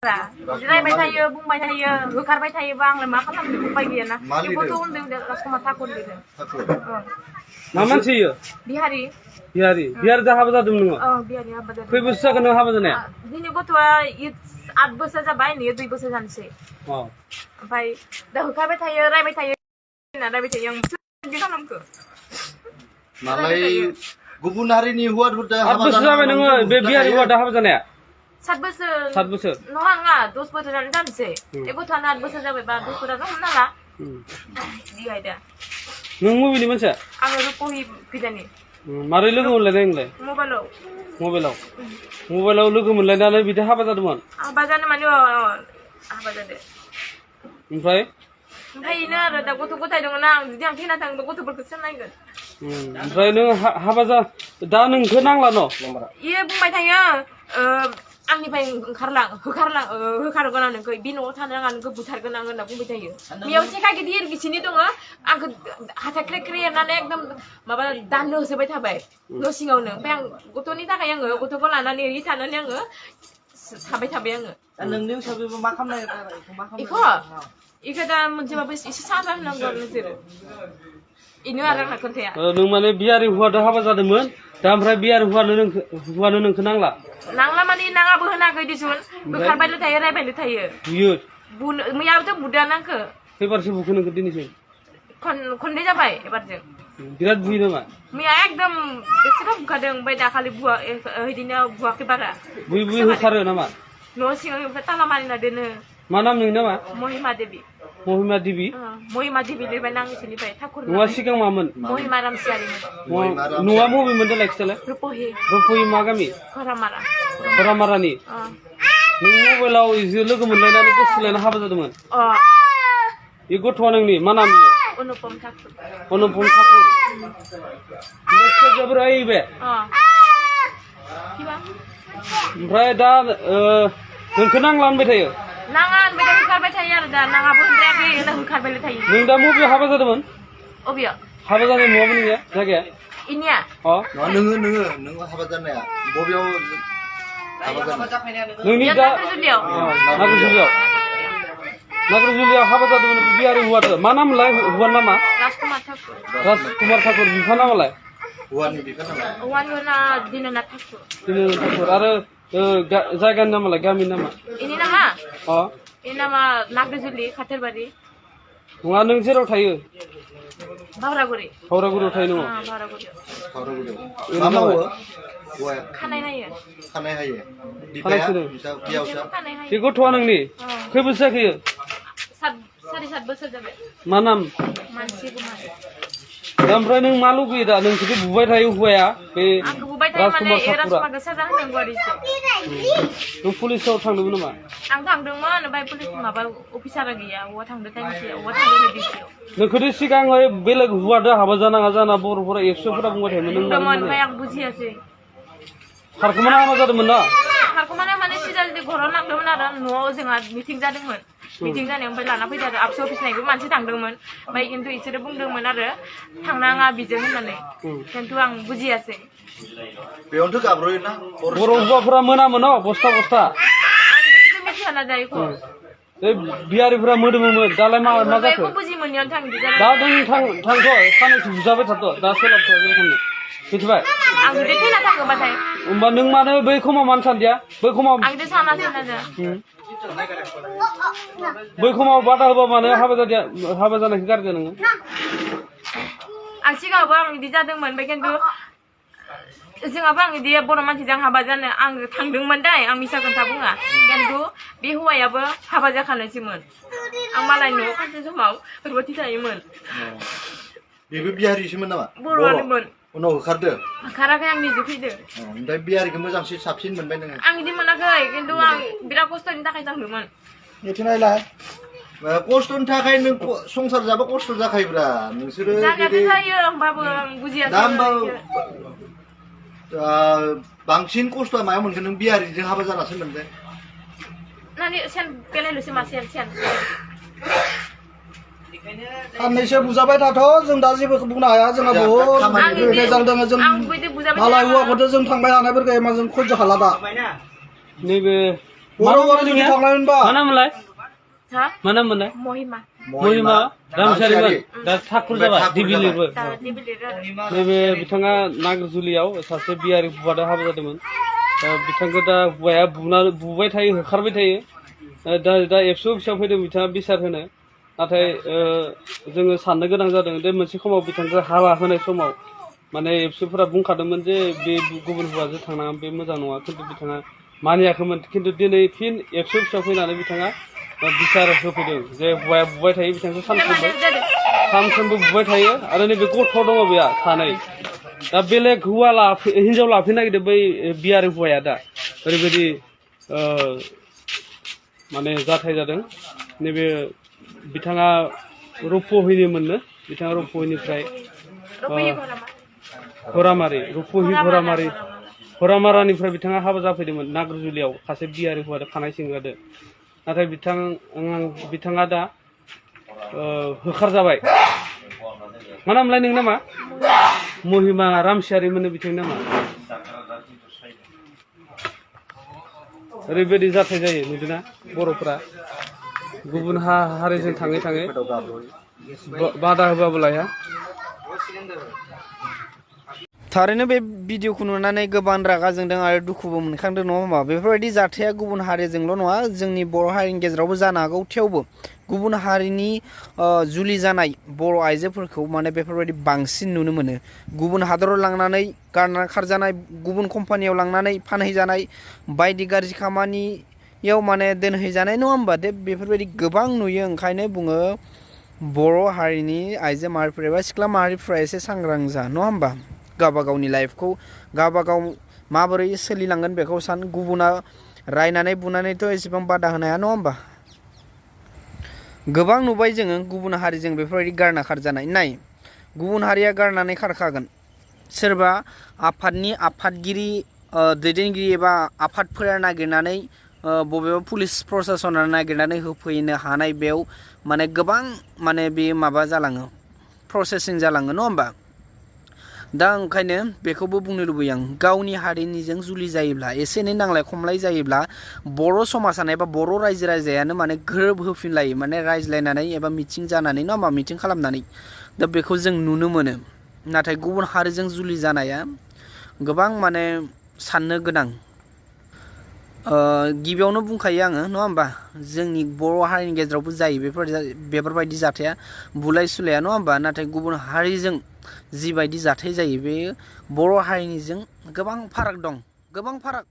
जिरायबाय थायो बुंबाय थायो होखारबाय थायोबा आंलाय मा खालामनो उपाय गैयाना गथ' उन्दै उन्दै राजकुमार ठाकुर लिरो मा मानसि इयो बिहारि बिहारि दा हाबा जादों नोङो बिहारि हाबा जादों खै बोसोर जागोन नों हाबा जानाया दिनै गथ'आ 8 बोसोर जाबाय नै 2 बोसोर जानोसै ओमफ्राय दा होखारबाय थायो रायबाय थायो रायबाय थायो आं बिदि खालामखो मालाय गुबुन हारिनि हौवाफोरजों 8 बोसोर जाबाय नोङो बे बिहारि हौवा दा हाबा जानाया 7 बोसोर नङा 10 बोसोरानो जानोसै बे गथ'आनो 8 बोसोर जाबायबा 10 बोसोरानो हमना ला बिहाय दा नों मबेनि मानसिया आङो रुपहि गोजानि मारै लोगो मोनलायनाय नोंलाय मबाइलाव लोगो मोनलायनानै बिदि हाबा जादोंमोन हाबा जानो माने हाबा जादों ओमफ्राय इनो आरो दा गथ' गथाय दङ ना आं जुदि आं थैना थाङोबा गथ'फोरखौ सोर नायगोन ओमफ्राय नों हाबा जा दा नोंखौ नांला न' इयो बुंबाय थायो आंनिफ्राय होखारगोन आं नोंखौ बे न'आव थानो आं नोंखौ बुथारगोन आं होनना बुंबाय थायो बेयाव सेखा गिदिर गिसिनि दङ आंखौ हाथाय ख्रे ख्रे एरनानै एकदम माबा दाननो होसोबाय थाबाय न' सिङावनो ओमफ्राय आं गथ'नि थाखाय आङो गथ'खौ लानानै एरै थानानै आङो थाबाय आङो नोंनि हिसाबै मा खालामनाय इखौ दा मोनसेबाबो एसे साजा होनांगौ आरो नोंसोरो इनो आरो आंना खोन्थाया नों माने बिहारि हौवादो हाबा जादोंमोन दा ओमफ्राय बिहारि हौवानो नोंखौ नांला माने नाङाबो होनाखै दिसुन होखारबायल' थायो रायबायल' थायो मैयाबोथ' बुदोंआनो आंखो खैबारसो बुखो नोंखौ दिनैसिम खननै जाबाय एबारजों बिराद बुयो नामा मैया एकदम बेसेबा बुखादों ओमफ्राय दाखालि बिदिनो बुवाखै बारा बुयै होखारो नामा न' सिङाव ताला मारिना दोनो मा नाम नोंनि नामा महिमा देबि लिरबाय ना इसोरनिफ्राय ठाकुर न'आ सिगां मामोन महिमा रामसियारिमोन न'आ बबेमोन देलाय खिथालाय रुपहि मा गामि खरामारानि नों मबाइलाव लोगो मोनलायनानै गोसोलायना हाबा जादोंमोन बे गथ'आ नोंनि मा नाम अनुपम ठाकुर जोबोर बे ओमफ्राय दा नोंखौ नांला होनबाय थायो नाङा होनबाय थायो होखारबाय थायो आरो दा नाङाबो होनद्रायाखै होखारबायल' थायो नों दा बबेयाव हाबा जादोंमोन अबेयाव हाबा जानाय न'आवमोन नोंनिया जायगाया इनिया नोङो हाबा जानाया बबेयाव नोंनि दा नागरजुलियाव हाबा जादोंमोन बिहारि हौवादो मा नामलाय हौवानि नामा राजकुमार ठाकुर बिफा नामालाय हौवानि दिननाथ ठाकुर आरो जायगानि नामालाय गामिनि नामा इनि नामा नागरजुलि खाथेरबारि नङा नों जेराव थायो हावरागुरियाव थायो नोङो खानाय हायो बे गथ'आ नोंनि खै बोसोर जाखो 7 बोसोर जाबाय मा नाम दा ओमफ्राय नों मा लुगैयो दा नोंखौथ' बुबाय थायो हौवाया बे राजकुमार ठाकुरा नों पुलिसाव थांदोंमोन नामा आं थांदोंमोन ओमफ्राय पुलिस माबा अफिसारा गैया अबा थांदों नोंखौथ' सिगाङै बेलेग हौवादो हाबा जानाङा जाना बर'फोरा एक्स'फोरा बुंबाय थायोमोन ओमफ्राय आं बुजियासै खारखोमाना हाबा जादोंमोन ना खारखोमानाय माने सिदा घराव लांदोंमोन आरो न'आव जोंहा मिटिं जादोंमोन मिटिं जानायाव ओमफ्राय लाना फैदो आरो आबसु अफिसनिबो मानसि थांदोंमोन ओमफ्राय खिन्थु इसोरो बुंदोंमोन आरो थांनाङा बिजों होननानै खिन्थु आं बुजियासै बेयावनोथ' गाब्र'योना बर' हौवाफोरा मोनामोन बस्था आं मिथियाना जायोखौ बिहारिफोरा मोदोमोमोन दालाय मा जाखो बुजि मोनैयावनो थांदो दा नों थांथ' साननैसो बुजाबाय थाथ' दा सोलाबथ' रोखोमनि मिथिबाय आं जुदि थैना थाङोबाथाय होमबा नों मानो बै समाव मानो सानदिया बै समाव आं सानासै बै समाव बादा होबा मानो हाबा जानायखौ गारदो नोङो आं सिगाङावबो आं बिदि जादोंमोन ओमफ्राय खिन्थु जोंहाबो आं बिदि बर' मानसिजों हाबा जानो आं थांदोंमोन दै आं मिसा खोथा बुङा खिन्थु बे हौवायाबो हाबा जाखानायसोमोन आं मालाय न'आव खानसे समाव रुवाथि थायोमोन बेबो बिहारिसोमोन नामा बर'आनोमोन उनाव होखाराखै आं निजे फैदों ओमफ्राय बिहारिखौ मोजांसिन साबसिन मोनबाय नोङो आं बिदि मोनाखै खिन्थु आं बिराद खस्थ'नि थाखाय थांदोंमोन खस्थ'नि थाखाय नों संसार जाबा खस्थ' जाखायोब्रा नोंसोरो जायो होमबाबो आं बुजियासै बांसिन खस्थ'आ मायाव मोनगोन नों बिहारिजों हाबा जानासो मोनबाय साननैसो बुजाबाय थाथ' जों दा जेबो बुंनो हाया जोंहा बहुद रेजाल दङ जों मालाय हौवाखौथ' जों थांबाय थानायफोरखौ जों खयज' हाला दा नैबे Boro जुलि खालामनाय होनबा mana mulai ha mana mulai mohima Mohima Ramsariman दा ठाकुर जाबाय दिबिलिबो नैबे बिथाङा नागरजुलियाव सासे बिहारि बुवादा हाबा जादोंमोन बिथांखौ दा बुवाया बुबाय थायो होखारबाय थायो दा एबसु फिसा फैदों बिथाङा बिसार होनो नाथाय जोङो साननो गोनां जादों दे मोनसे समाव बिथांखौ हाबा होनाय समाव माने एबसुफोरा बुंखादोंमोन जे बे गुबुन हौवाजों थांनाङा बे मोजां नङा खिन्थु बिथाङा मानियाखैमोन खिन्थु दिनै फिन एबसु फिसा फैनानै बिथाङा बिसार होफैदों जे हौवाया बुबाय थायो बिथांखौ सानफ्रोमबो बुबाय थायो आरो नैबे गथ' दङ बेहा सानै दा बेलेग हौवा हिनजाव लाफैनो नागिरदों बै बिहारि हौवाया दा ओरैबायदि माने जाथाय जादों नैबे बिथाङा रुपहिनि मोननो बिथाङा रुपहिनिफ्राय हरामारि रुपहि हरामारानिफ्राय बिथाङा हाबा जाफैदोंमोन नागरजुलियाव सासे बिहारि हौवादो खानाय सिंगादो नाथाय बिथाङा दा होखार जाबाय मा नामलाय नोंनि नामा महिमा रामसियारिमोन बिथांनि नामा ओरैबायदि जाथाय जायो नुदोंना बर'फोरा गुबुन हारिजों थाङै थाङै बादा होबाबो लाया थारैनो बे भिडिअखौ नुनानै गोबां रागा जोंदों आरो दुखुबो मोनखांदों नङा होमबा बेफोरबायदि जाथाया गुबुन हारिजोंल' नङा जोंनि बर' हारिनि गेजेरावबो जानो हागौ थेवबो गुबुन हारिनि जुलि जानाय बर' आइजोफोरखौ माने बेफोरबायदि बांसिन नुनो मोनो गुबुन हादराव लांनानै गारना खारजानाय गुबुन कम्पानियाव लांनानै फानहैजानाय बायदि गाज्रि खामानियाव माने दोनहैजानाय नङा होमबा बेफोरबायदि गोबां नुयो ओंखायनो बुङो बर' हारिनि आइजो माहारिफोर एबा सिख्ला माहारिफ्रा एसे सांग्रां जा नङा होमबा गावबा गावनि लाइफखौ गावबा गाव माबोरै सोलिलांगोन बेखौ सान गुबुना रायनानै बुनानैथ' एसेबां बादा होनो हाया नङा होमबा गोबां नुबाय जोङो गुबुन हारिजों बेफोरबायदि गारना खारजानाय नाय गुबुन हारिया गारनानै खारखागोन सोरबा आफादनि आफादगिरि दैदेनगिरि एबा आफादफोरा नागिरनानै बबेबा पुलिस प्रशासना नागिरनानै होफैनो हानाय बेयाव माने गोबां माने बे माबा जालाङो प्रसेसिं जालाङो नङा होमबा दा ओंखायनो बेखौबो बुंनो लुबैयो आं गावनि हारिनिजों जुलि जायोब्ला एसे एनै नांलाय खमलाय जायोब्ला बर' समाजानो एबा बर' रायजो राजायानो माने गोरोब होफिनलायो माने रायज्लायनानै एबा मिथिं जानानै नङा होमबा मिथिं खालामनानै दा बेखौ जों नुनो मोनो नाथाय गुबुन हारिजों जुलि जानाया गोबां माने साननो गोनां गिबियावनो बुंखायो आङो नङा होमबा जोंनि बर' हारिनि गेजेरावबो जायो बेफोरबायदि जाथाया बुलाय सुलाया नङा होमबा नाथाय गुबुन हारिजों जिबायदि जाथाय जायो बे बर' हारिनिजों गोबां फाराग दं गोबां फाराग